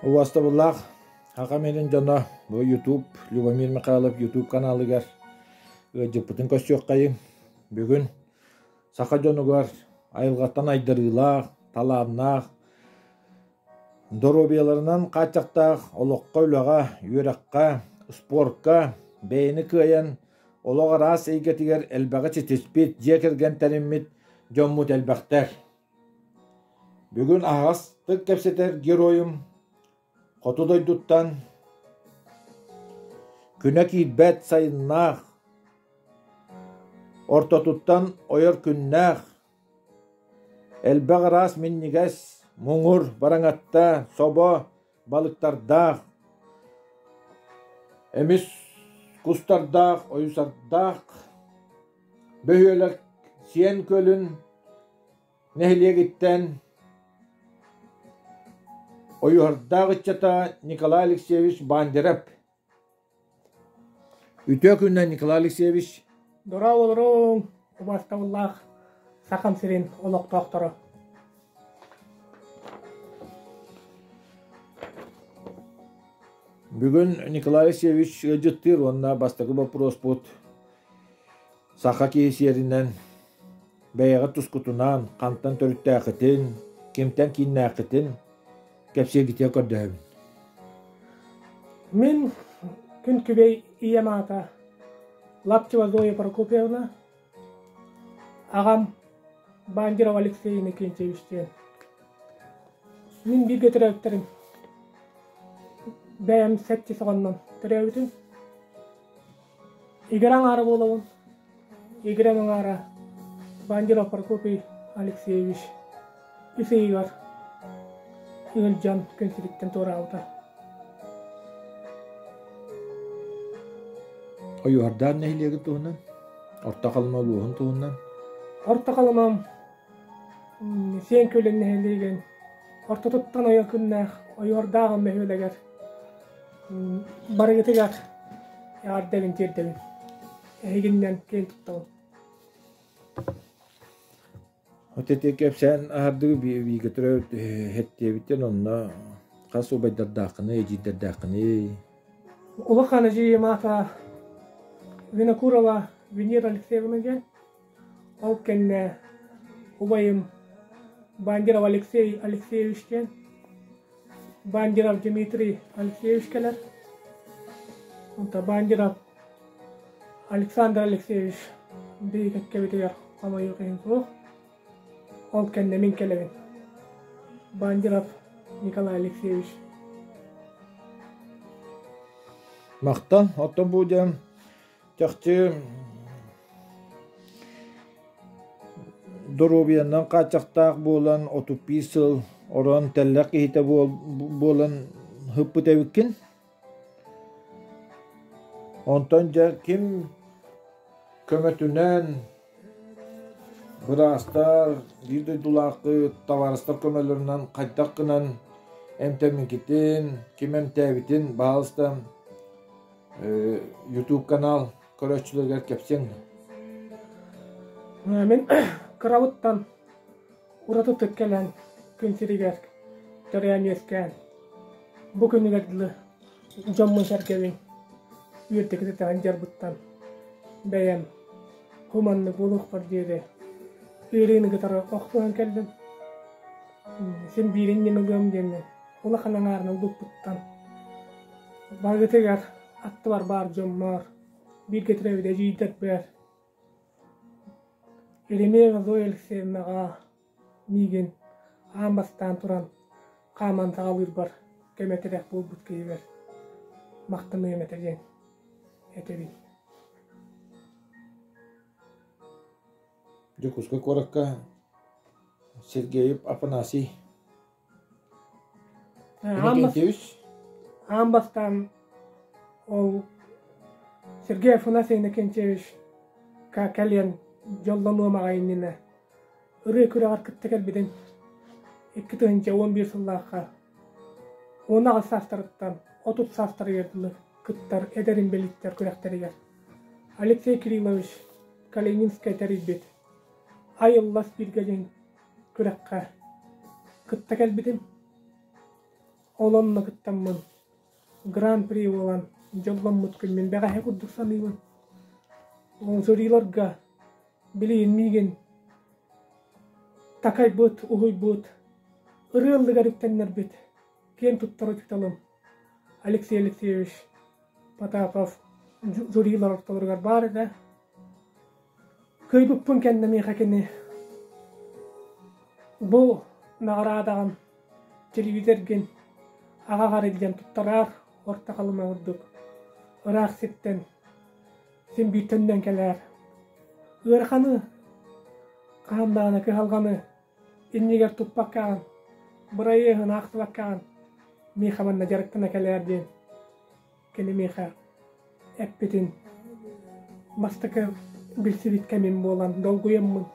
Убастабыллаах Саха мирин дьоно бу YouTube Любомир Михайлов YouTube каналыгар ыалдьыппытын көрсүөххэйиҥ. Бүгүн саха дьонугар айылҕаттан айдарыылаах, талааннаах, доруобуйаларынан хааччахтаах олоххо, үлэҕэ, үөрэххэ, спорка бэйэни кыайан олох араас эйгэтигэр элбэҕи ситиспит, дьиэ кэргэн тэриммит дьоммут элбэхтэр. Бүгүн аһаҕастык кэпсэтэр геройум хоту дойдуттан күнэ киирбэт сайыннаах, ортотуттан ойор күннээх, элбэх араас минньигэс, муҥур, бараҥатта, собо, балыктардаах, эмис кустардаах, ойусардаах бөһүөлэк Сиэн Күөлүн нэһилиэгиттэн Ойуһардаах ыччата Николай Алексеевич Бандеров. Үтүө күннэн, Николай Алексеевич. Дорооболоруҥ, убастабыллаах Сахам сирин олохтоохторо. Бүгүн Николай Алексеевич ыалдьыттыыр уонна бастакы боппуруоспут саха киһи сиэринэн бэйэҕит тускутунаан хантан төрүттээххитин, кимтэн кииннээххитин кэпсиэргитигэр көрдөһөбүн. Мин күн күбэй ийэм аата Лаптева Зоя Прокопьевна, аҕам Бандеров Алексей Иннокентьевич диэн. Мин бииргэ төрөөбүттэрим бэйэм сэттис оҕоннон төрөөбүтүм. Игирэ аҥаара буолабын. Игирэ аҥаара Бандеров Прокопий Алексеевич үс ыйыгар ыалдьан күн сириттэн туораабыта. Ойуһардаан нэһилиэгин туһунан, Орто Халыма улууһун туһунан. Орто Халымам Сиэн Күөлүн нэһилиэгин ортотуттан ойор күннээх Ойуордааҕым бөһүөлэгэр барыгытыгар эҕэрдэбин тиэрдэбин. Эһигиннэн киэн туттабын. Вот ити кэпсээн аһардыы бииргэ төрөөбүт хэттиэбиттэн онно хас убайдардааххыный, эдьиийдэрдээххиний? Улахан эдьиийим аата Винокурова Венера Алексеевна диэн. Ол кэннэ убайым Бандеров Алексей Алексеевич диэн, Бандеров Дмитрий Алексеевич кэлэр. Онто Бандеров Александр Алексеевич биһиги кэккэбитигэр хомойуох иһин суох. Ол кэннэ мин кэлэбин. Бандеров Николай Алексеевич. Махтал. Оттон бу диэн чахчы доруобуйанан хааччахтаах буолан 35 сыл орон тэллэх киһитэ буолан ыппыт эбиккин. Онтон дьэ ким көмөтүнэн быраастар, биир дойдулааххыт, табаарыстар көмөлөрүнэн хайдах гынан эмтэммиккитин, ким эмтээбитин, баһаалыста YouTube канал көрөөччүлэригэр кэпсиэҥ Мин кырабыттан уратытык кэлэн күн сиригэр төрөөн-үөскээн бу күнүгэр дылы дьоммун-сэргэбин үөрдэ-көтүтэ сылдьарбыттан бэйэм куманнык буолуохпар диэри ыарыыны кытары охсуһан кэллим. Син биир иннин ылыам диэммин улахан аҥаарын ылбыппыттан барыгытыгар аттыбар баар дьоммор бииргэ төрөөбүт эдьиийдэрбэр Еремеева Зоя Алексеевнаҕа миигин аан бастаан туран хааман саҕалыырбар көмө-тирэх буолбут киһибэр махтаныам этэ диэн этэбин. Дьокуускай куоракка Сергеев Афанасий Иннокентьевич Аан бастаан ол Сергей Афанасий Иннокентьевич кэлиэн дьоллонуом аҕай иннинэ ырыа күрэҕэр кытта кэлбитин 2011 сыллаахха 18 саастарыттан 30 саастарыгар дылы кыттар эдэр инбэлииттэр күрэхтэригэр Алексей Кириллович Калининскай тэрийбит «Айыллас бииргэ» диэн күрэххэ кытта кэлбитим. Ол онно кыттаммын Гран-при буолан дьолломмут күммүн бэҕэһээ курдук саныыбын. Ол жюриларга билигин миигин такайбыт, уһуйбут, ырыа ыллыгар үктэннэрбит киэн туттар учууталым Алексей Алексеевич Потапов жюрилар ортолоругар баар этэ. Кыайбыппын кэннэ миэхэ кини бу наҕараадаҕын телевизоргин аҕаҕар илдьэн туттараар, Орто Халыма курдук ыраах сиртэн син биир төннөн кэлээр. Ыараханы, хаһан даҕаны кыһалҕаны иннигэр туппаккаҕын, бырайыаһын аахсыбаккаҕын миэхэ манна дьарыктана кэлээр диэн кини миэхэ эппитин бастакы билсибит кэмим буолан долгуйаммын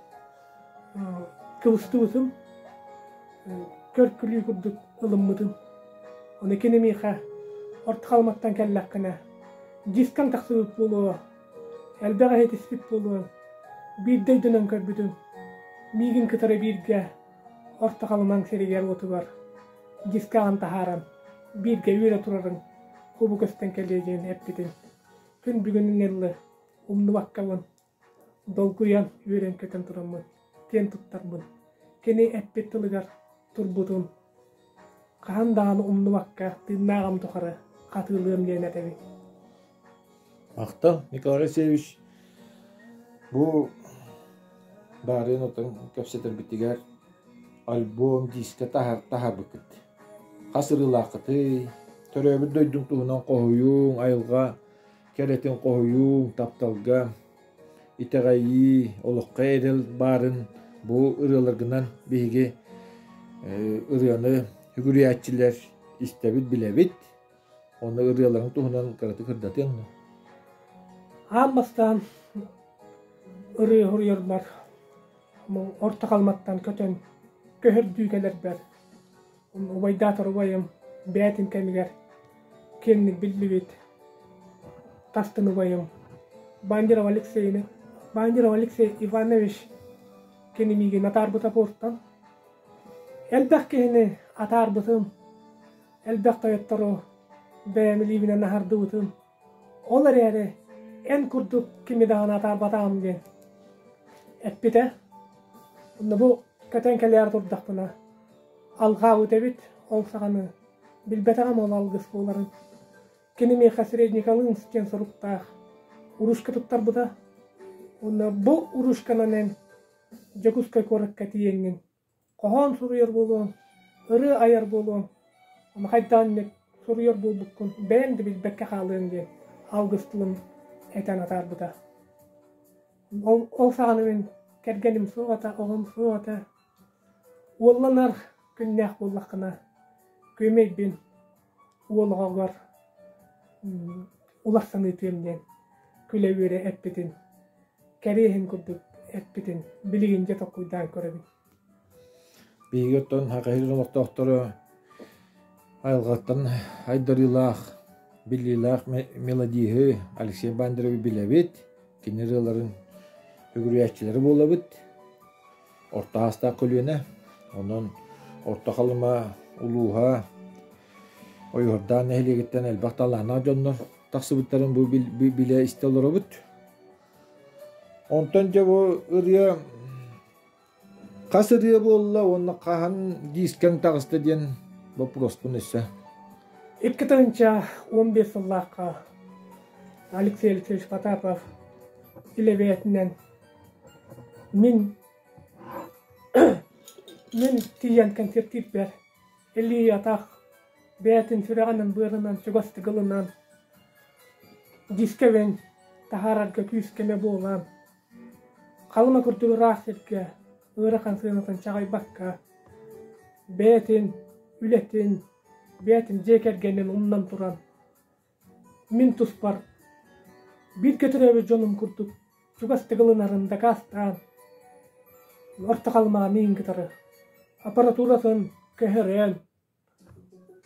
кыбыстыбытым, көр-күлүү курдук ылыммытым. Ону кини миэхэ Орто Халыматтан кэллэххинэ дискаҥ тахсыбыт буолуо, элбэх иһитиспит буолуо, биирдэ өйдөнөн көрбүтүм, миигин кытары бииргэ Орто Халымаҥ сиригэр-уотугар дискаҕын таһааран бииргэ үөрэ турарыҥ кубу көстөн кэлиэ диэн эппитин күн бүгүнүн ыллы умнубаккабын, долгуйан үөрэн-көтөн тураммын киэн туттарбын. Кини эппит тылыгар турбутун хаһан даҕаны умнубакка тыыннааҕым тухары хатыылыам диэн этэбин. Махтал, Николай Алексеевич. Бу баарыын отон кэпсэтэрбитигэр альбом диискэ таһаарбыккыт. Хас ырыалааххытый? Төрөөбүт дойдуҥ туһунан хоһуйууҥ, айылҕа кэрэтин хоһуйууҥ, тапталга итэҕэйии, олоххо эрэл баарын бу ырыаларгынан биһиги ырыаны үгүрүйээччилэр истэбит, билэбит. Онно ырыаларыҥ туһунан кыратык ырдатыаҥ дуо? Аан бастаан ырыа суруйарбар Орто Халыматтан көтөн көһөрдүү кэлэрбэр убайдаатар убайым бэйэтин кэмигэр киэҥник биллибит тастын убайым Бандеров Алексейны Бандеров Алексей Иванович кини миигин атаарбыта портан элбэх киһини атаарбытым элбэх тойоттору бэйэм илиибинэн аһардыбытым. Ол эрээри эн курдук кими даҕаны атаарбатаҕым диэн эппитэ. Онно бу көтөн кэлээр турдахпына алҕаабыт эбит, ол саҕаны билбэтэҕим ол алгыс буоларын. Кини миэхэ Среднеколымск диэн соруктаах урушка туттарбыта. Уонна бу урушканан эн Дьокуускай куоракка тиийэҥҥин Хоһоон суруйар буолуоҥ, ырыа айар буолуоҥ, ону хайдаан инник суруйар буолбуккун бэйэҥ да билбэккэ хаалыаҥ диэн алгыс тылын этэн атаарбыта. Ол, ол саҕана мин кэргэним суох этэ, оҕом суох этэ. Уолланар күннээх буоллаххына, күөмэйбин уол оҕоҕор уларсан ыытыам диэн күлэ-үөрэ эппитин кэриэһин курдук эппитин билигин дьэ толкуйдаан көрөбүн. Биһиги оттон Хахаһыыр олохтоохторо айылҕаттан айдарыылаах, биллиилээх мелодиһы Алексей Бандеровы билэбит, кини ырыаларын үгүрүйээччилэрэ буолабыт. Орто аастаах көлүөнэ, онон Орто Халыма улууһа Ойуурдаан нэһилиэгиттэн элбэх талааннаах дьоннор тахсыбыттарын бу билэ истэ олоробут. Онтон дьэ бу ырыа хас ырыа буолла уонна хаһан диискэҥ таҕыста диэн боппуруоспун өссө. 2015 сыллаахха Алексей Алексеевич Потапов илэбээтинэн мин мин тиийэн концертиирбэр илии-атах бэйэтин сүрэҕинэн-быарынан чугастык ылынан дискэбин таһаарарга күүс-кэмэ буолан, Халыма курдук ыраах сиргэ ыарахан сыанатын чаҕыйбакка, бэйэтин үлэтин, бэйэтин дьиэ кэргэнин умнан туран, мин туспар бииргэ төрөөбүт дьонум курдук чугастык ылынарын дакаастаан, Орто Халымаҕа миигин кытары аппаратуратын көһөрөн,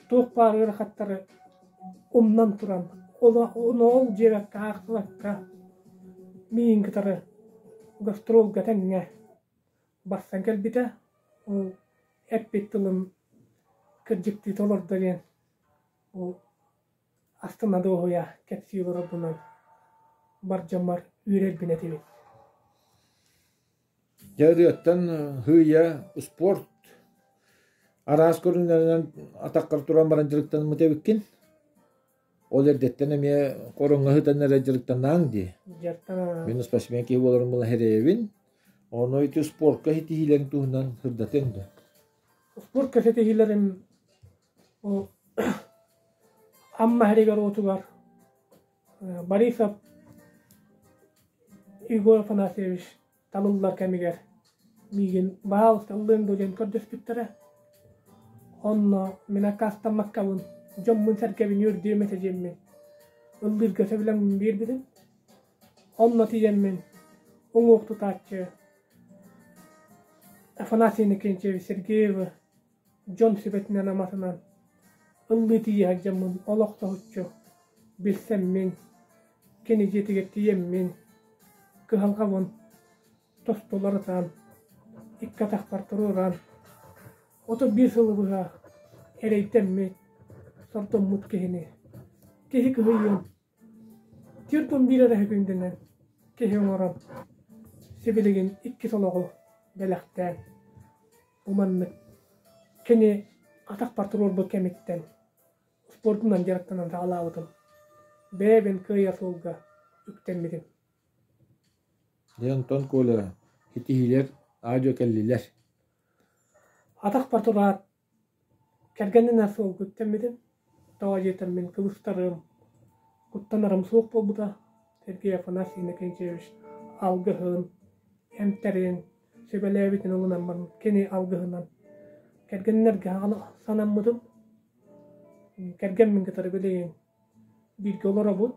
туох баар ыарахаттары умнан туран, ону ол диэбэккэ, аахсыбакка миигин кытары гастролга тэҥҥэ барсан кэлбитэ. Ол эппит тылым кырдьыктыы толордо диэн. Бу астына дуоһуйа кэпсии олорорбунан бар дьоммор үөрэрбин этибин. Дьэ ырыаттан һыйа спорт араас көрүҥнэринэн атаххар туран баран дьарыктаныммыт эбиккин. Ол эрдэттэн эмиэ хороҥҥо сытан эрэ дьарыктанааҥ дии. Дьарыктана Мин спортсмен киһи буоларым була эрэйэбин. Ону ити спортка ситиһиилэриҥ туһунан сырдатыаҥ дуо? Спортка ситиһиилэрим ол Амма иһигэр уотугар Борисов Егор Афанасьевич талыллар кэмигэр миигин баһаалыста ыллыаҥ дуо диэн көрдөспүттэрэ. Онно мин аккаастаммаккабын, дьоммун-сэргэбин үөрдүөм этэ диэммин ыллыырга сөбүлэҥмин биэрбитим. Онно тиийэммин уҥуох тутааччы Афанасий Иннокентьевич Сергеевы дьон сүбэтинэн-аматынан ыллыы тиийэ сылдьаммын олох соһуччу билсэммин, кини дьиэтигэр тиийэммин, кыһалҕабын тосту уларытан, икки атахпар туруоран, 31 сылы быһа эрэйдэммит, сордоммут киһини киһи кыһыйыан 41 эрэ күндэнэн киһи оҥорон, сибилигин иккис олоҕу бэлэхтээн, бу маннык кини атахпар туруорбут кэмиттэн спордунан дьарыктанан саҕалаабытым. Бэйэбин кыайар суолга үктэммитим. Дьэ онтон Коля, ситиһиилэр аа-дьуо кэллилэр. Атахпар тураат, кэргэнинэн суолга үктэммитим. Тоҕо диэтэр мин кыбыстарым, куттанарым суох буолбута. Сергей Афанасий Иннокентьевич алгыһын, эмтэрин, сүбэлээбитин ылынаммын кини алгыһынан кэргэннэргэ санаммытым. Кэргэммин кытары билигин бииргэ олоробут.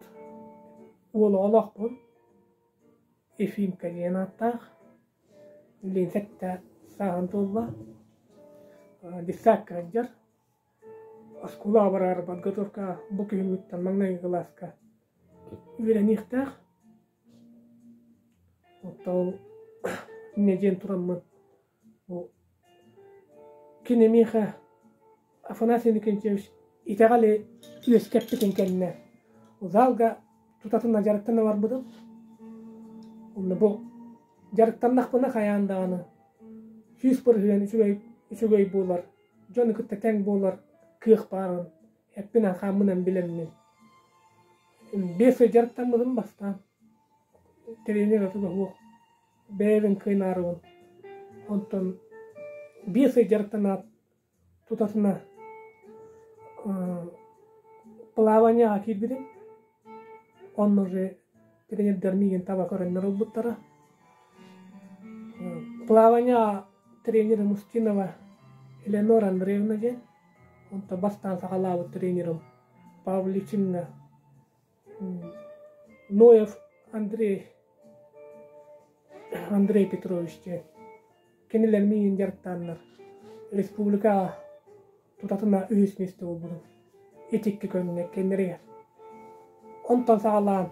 Уол оҕолоохпун. Ефимка диэн ааттаах. Билигин сэттэ сааһын туолла. Детсадка сылдьар. Оскуолаҕа бараары подготовка бу күһүҥҥүттэн маҥнайгы кылааска үөрэниэхтээх. Оттон ол инньэ диэн тураммын бу кини миэхэ Афанасий Иннокентьевич итэҕэли үөскэппитин кэннэ залга тутатына дьарыктана барбытым. Онно бу дьарыктаннахпына хайаан даҕаны 100% үчүгэй үчүгэй буолар, дьону кытта тэҥ буолар кыах баарын эппинэн-хааммынан билэммин. 5 ый дьарыктаммытым бастаан. Тренер атыга суох. Бэйэбин кыайнаарыбын. Онтон 5 ый дьарыктанаат тутатына плаванияҕа киирбитим. Онно уже тренердэр миигин таба көрөннөр ылбыттара. Плавания тренерим Устинова Элеонора Андреевна диэн. Онтон бастаан саҕалаабыт тренерим Павличинна Ноев Андрей Андрей Петрович диэн. Кинилэр миигин дьарыктааннар республикаҕа тутатына үһүс миэстэ буолбутум. Итикки көрүҥҥэ кэннэригэр. Онтон саҕалаан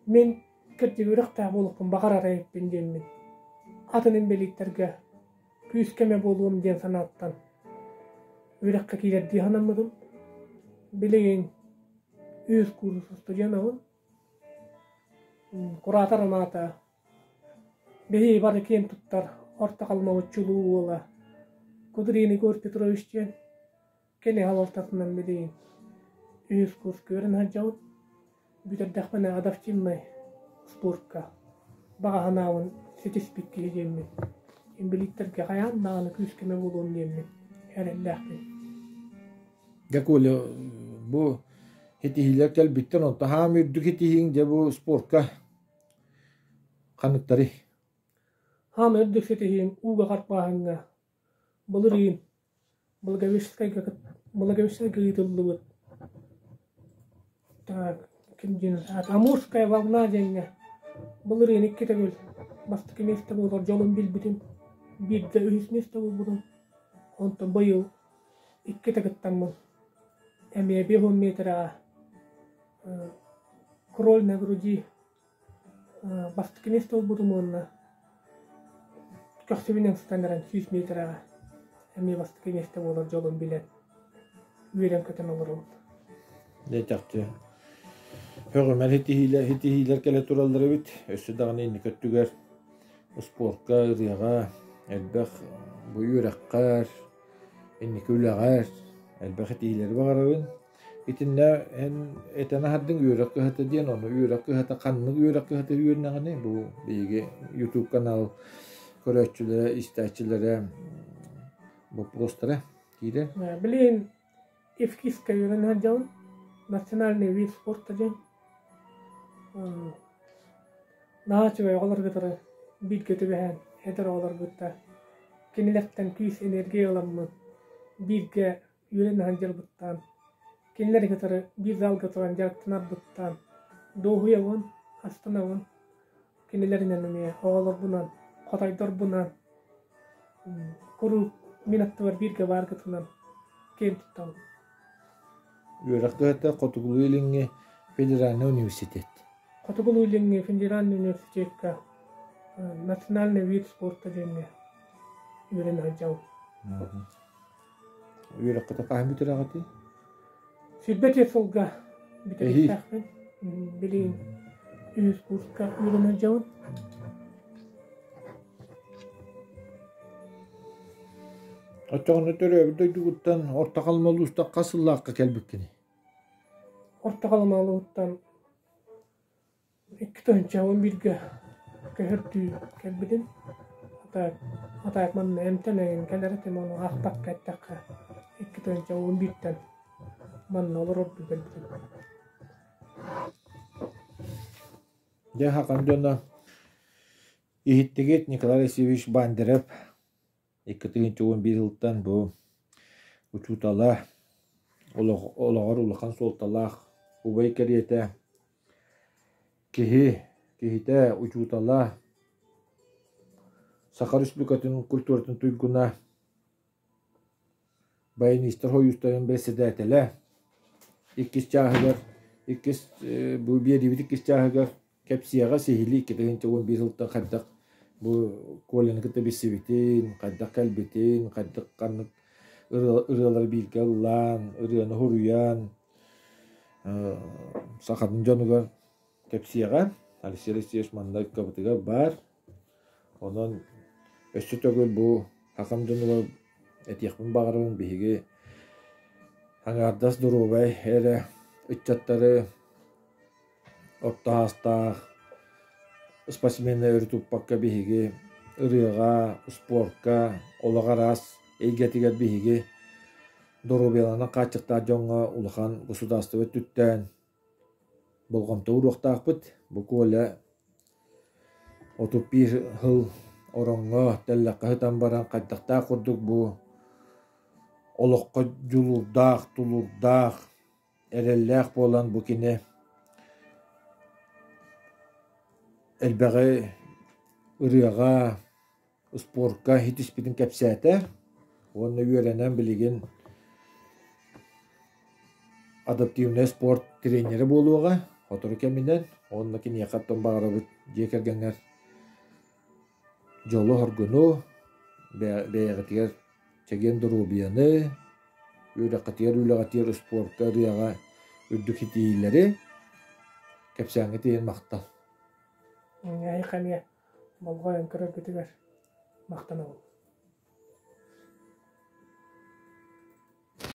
мин кырдьык үөрэхтээх буолуохпун баҕарар эбиппин диэммин атын инбэлииттэргэ күүс-көмө буолуом диэн санааттан үөрэххэ киирэрдии санаммытым. Билигин үһүс куурус устудьуонабын. Куратор анаата биһиги бары киэн туттар Орто Халымабыт чулуу уола Кудрин Егор Петрович диэн кини салалтатынан билигин үһүс курска үөрэнэ сылдьабыт. Бүтэрдэхпинэ адаптивнай спортка баҕа санаабын ситиспит киһи диэммин, инбэлииттэргэ хайаан даҕаны күүс-көмө буолуом диэммин эрэллээхпин. Дьэ, Коля, бу ситиһиилэр кэлбиттэр, онтон хаам үрдүк ситиһииҥ дьэ бу спортка ханныктарый? Хаам үрдүк ситиһиим ууга харбааһыҥҥа былырыын Благовещенскайга Благовещенскайга ыытыллыбыт так ким диэн Амурская волна диэҥҥэ былырыын икки төгүл бастакы миэстэ буолар дьолун билбитим биирдэ үһүс миэстэ буолбутум онтон быйыл иккитэ кыттаммын эмиэ 50 миэтэрэҕэ кроль на груди Бастакы миэстэ ылбытым уонна көхсүбүнэн сытан эрэн 100 миэтэрэҕэ эмиэ бастакы миэстэ буолар дьолун билэн. үөрэн-көтөн олоробут. Дьэ чахчы һөҕүмэр ситиһиилэр, ситиһиилэр кэлэ тураллар эбит. Өссө даҕаны инники өттүгэр успуорка, ырыаҕа элбэх бу үөрэххэр, инники үлэҕэр элбэх ситиһиилэри баҕарабын. Итиннэ эн этэн аһардыҥ үөрэх кыһата диэн, ону үөрэх кыһата ханнык үөрэх кыһата үөрэнэҕиний? Бу биһиги YouTube канал көрөөччүлэрэ, истээччилэрэ боппуруостара киирэр. Билигин ИФКИСка үөрэнэ сылдьабын. Национальный вид спорта диэн. Наһаа үчүгэй оҕолор кытары бииргэ түбэһэн, эдэр оҕолор кытта кинилэртэн күүс, энергия ыламмын бииргэ үөрэнэ сылдьарбыттан, кинилэри кытары биир залга туран дьарыктанарбыттан дуоһуйабын, астынабын. Кинилэринэн эмиэ оҕолорбунан, хотойдорбунан куруук мин аттыбар бииргэ бааргытынан киэн туттабын. Үөрэх кыһата Хотугулуу-Илиҥҥи федеральнай университет. Хотугулуу-Илиҥҥи федеральнай университекка национальный вид спорта диэҥҥэ үөрэнэ сылдьабын. Үөрэххитэ хаһан бүтэрэҕитий? 24 сылга бүтэриэхтээхпин. Билигин үһүс курска үөрэнэ сылдьабын. Оччоҕуна төрөөбүт дойдугуттан Орто Халыма улуустан хас сыллаахха кэлбиккиний? Орто Халыма улууһуттан 2011-гэ көһөртүү кэлбитим. Ата атаак манна эмтэнэн кэлэр этим, ону аахпакка эттэххэ 2011-тэн манна олорордуу кэлбитим. Дьэ, хакан дьоно иһиттигит Николай Алексеевич Бандеров 2011 сылтан бу учуутала олоҕор улахан суолталаах убай кэриэтэ киһи киһитэ учуутала Саха Республикатын культуратын туйгуна Баянистар сойуустарын бэрэссэдээтэлэ иккис чааһыгар иккис бу биэриибит иккис чааһыгар кэпсиэҕэ сиһилии 2011 сылтан хайдах бу Коляны кытта билсибитин, хайдах кэлбитин, хайдах ханнык ырыалары бииргэ ыллаан, ырыаны суруйан сахатын дьонугар кэпсиэҕэ. Алексей Алексеевич манна ыккабытыгар баар. Онон өссө төгүл бу сахам дьонугар этиэхпин баҕарабын биһиги аҥаардас доруобай эрэ ыччаттары орто саастаах спортсменнары өрө туппакка биһиги ырыаҕа, спорка, олох араас эйгэтигэр биһиги доруобуйаланан хааччахтаах дьоҥҥо улахан государство өттүттэн болҕомто ууруохтаахпыт. Бу Коля 31 сыл ороҥҥо тэллэххэ сытан баран хайдахтаах курдук бу олоххо дьулуурдаах, тулуурдаах, эрэллээх буолан бу кини элбэҕи ырыаҕа, спорка ситиспитин кэпсээтэ уонна үөрэнэн билигин адаптивнай спорт тренерэ буолуоҕа сотору кэминэн уонна киниэхэ оттон баҕарабыт дьиэ кэргэҥҥэр дьолу-соргуну бэйэҕитигэр чэгиэн доруобуйаны үөрэххитигэр үлэҕитигэр спорка ырыаҕа үрдүк ситиһиилэри кэпсээҥҥит иһин махтал Эһиэхэ эмиэ болҕойон көрөргүтүгэр махтанабын.